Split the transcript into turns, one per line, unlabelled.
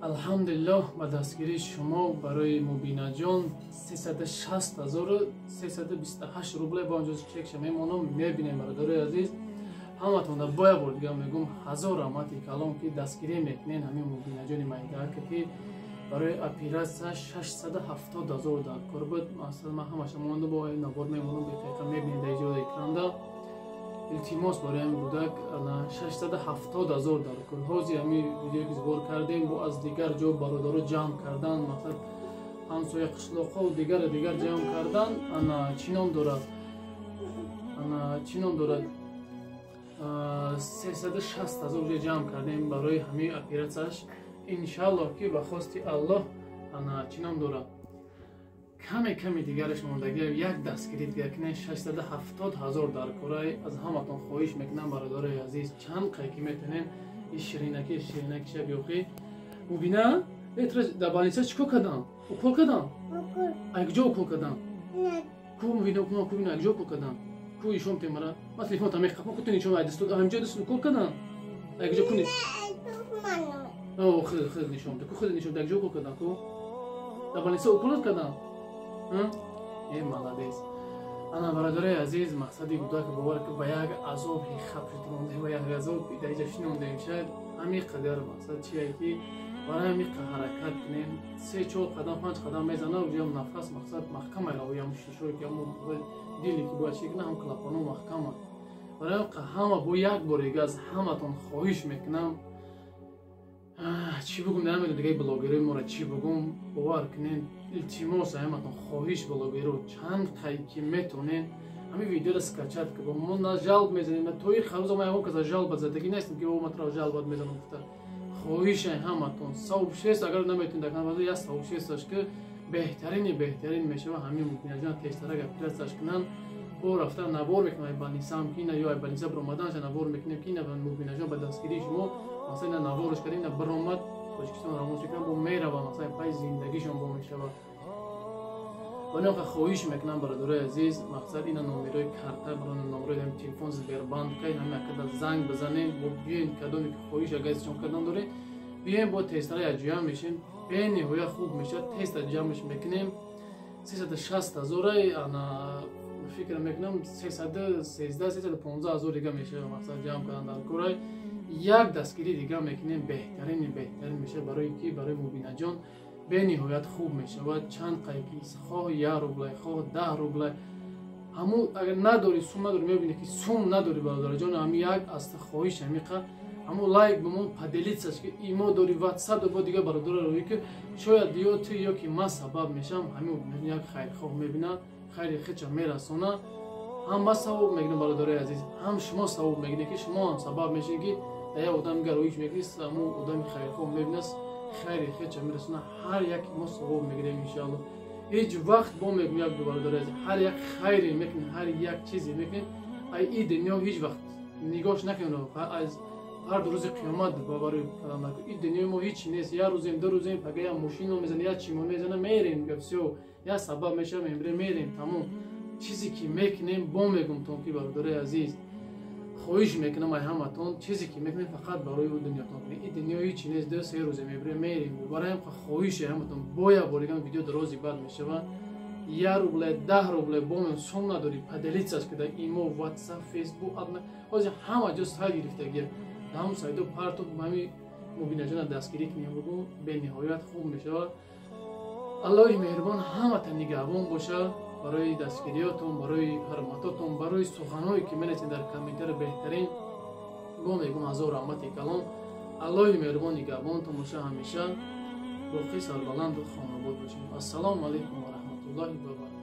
Алҳамдулиллоҳ, ба дастгирии шумо барои Мубинаҷон 360328 рубле ба онҷо чекша мемонам. Мебинем, бародарои азиз, ҳаматонда бо як бор дига мегӯм, ҳазор раҳмати калом, ки дастгирӣ мекунен ҳамин Мубинаҷони майдаака, ки барои оператсия 670 000 дар кор буд. Масалан, ман ҳамаша монда бо навор мемонам, дақиқа мебинед дар иҷода экранда. Илтимос барои ҳамин кӯдак 670 000 дар кор. Ҳозир ҳамин видеое ки збор кардем, бо аз дигар ҷо бародаро ҷамъ кардан, мақсад ҳамсоя қишлоқҳо дигар дигар ҷамъ кардан, ана чӣ ном дорад, ана чӣ ном дорад, 360 000 ҷамъ кардем барои ҳамин оператсияш. Иншаллоҳ, ки ба хости Аллоҳ, ана чӣ ном дорад, каме ками дигараш мондагӣ, як дастгирӣ дигар кунед, 670 000 дар корай. Аз ҳаматон хоҳиш мекунам, бародарои азиз, чанд қай ки метонем, и ширинаки ширинакиша биёхӣ. Мубина, этра дар больница чӣ кор кардам? Укол кардам? Ай куҷо укол кардам? Ку Мубина, ку ку ай куҷо укол кардам? Ку ишом темара? Ман телефон мехапам, ку ту нишон ай дасту ҳамҷо даст укол кардам? Ай куҷо куни? О, хел хел нишон. Ку хел нишон, дар куҷо укол кардам? Ку? Дар больница укол кардам? Э, молодец. Ана, бародарои азиз, мақсади кӯдак, бовар ки ба як азоби хап шуд, ба як азоб дар иҷа шинондем. Шояд ҳамин қадар мақсад чие, ки барои ҳамин ҳаракат кунем, се чор қадам, панҷ қадам мезана, уҷам нафас мақсад маҳкам айравоям, шишое ки ҳамон диле ки бояд чӣ кунад, ҳам клапано маҳкама. Барои ҳама бо як бор дига аз ҳаматон хоҳиш мекунам, чӣ бугум, намедонам дигаи блогерои моро чӣ бугум. Бовар кунед, илтимос, ҳаматон хоҳиш, блогеро, чанд қай ки метонен, ҳамин видеоро скачать ки мо на жалб мезанем, то и харӯза ма ягон каса жалба задагӣ нестем, ки ма туро жалбат мезанам гуфта. Хоҳишай ҳаматон, сообщество агар наметонед, дар як сообществош ки беҳтарини беҳтарин мешава, ҳамин Мубинаҷон тезтарак оператсияш кунанд. Бо рафта навор мекунам, ай больницаам ки ина ё ай больница биромаданша навор мекунем, ки ина Мубинаҷон ба дастгирии шумо, масалан, ина наворш кардем, ина биромад, Тоҷикистон равон шукрам, бо мерава, масалан, пай зиндагишон бо мешава. Вале хоҳиш мекунам, бародарои азиз, мақсад ина номерои карта, номерои телефон Сбербанк, кай ҳама када занг бизанем, бо биёен, кадоме ки хоҳиш агар исчон кардан дорем, биёен, бо тезтара якҷоя мешем, бениҳоят хуб мешавад, тезтар ҷамъш мекунем. 360 000, ана фикр мекунам, 313, 315 000 дига мешава, мақсад ҷамъ кардан дар корай. Як дастгирӣ дига мекунем, беҳтарини беҳтарин мешавад, барои ки барои Мубинаҷон бениҳоят хуб мешавад. Чанд қай ки хоҳ як рублай, хоҳ 10 рублай, ҳамун агар надорӣ, сум надорӣ, мебинӣ ки сум надорӣ, бародарҷон, ҳамин як аз хоҳиш ҳамиқа ҳамун лайк бимон, поделиться ки имо дорӣ, ватсап бо дигар бародаро рӯй, ки шояд ё ту ё ки ман сабаб мешавам, ҳамин Мубинаҷон як хайрхоҳ мебинад, хайри хеча мерасона. Ҳам ман савоб мегирам, бародарои азиз, ҳам шумо савоб мегиред, ки шумо ҳам сабаб мешавед, ки дар як одам гароиш мекунӣ, ҳамун одами хайрхоҳ мебинад, хайри хеча мерасона. Ҳар як мо савоб мегирем, иншоалло. Ҳеҷ вақт бо мегӯм, як бародари азиз, ҳар як хайре мекунед, ҳар як чизе мекунед, ай и дунё ҳеҷ вақт нигоҳш накунед, аз ҳар ду рӯзи қиёмат барои калам накун. И дунёи мо ҳеҷ нест, як рӯзем, ду рӯзем, пага як мошино мезана, як чимо мезана, мерем, всё, як сабаб мешава, мемирем, мерем, тамом. Чизе ки мекунем, бо мегӯм тон, ки бародари азиз, хоҳиш мекунам ай ҳаматон, чизе ки мекунем, фақат барои ӯ дунётон кунед. И дунё ҳеҷ нест, ду се рӯзе мебирем, мерем. Барои ҳам хоҳиши ҳаматон, бо як бор дигар, видео дарози бад мешава, як рубле, 10 рубле, бо сум надорӣ, поделиться ки дар имо, ватсап, фейсбук, ҳозир ҳама ҷо сайт гирифтагия, дар ҳамун сайтҳо партоб, ҳами Мубинаҷона дастгирӣ кунем, бугу бениҳоят хуб мешавад. Аллоҳи меҳрубон ҳамата нигаҳбон боша. Барои дастгириётон, барои ҳурматотон, барои суханҳое ки менависед дар комментари беҳтарин, бо мегӯм, ҳазор раҳмати калон. Аллоҳи меҳрубон нигаҳбонтон боша, ҳамеша боқӣ сарбаланду хонобод бошед. Ассалому алайкум ва раҳматуллоҳи ва баракатуҳ.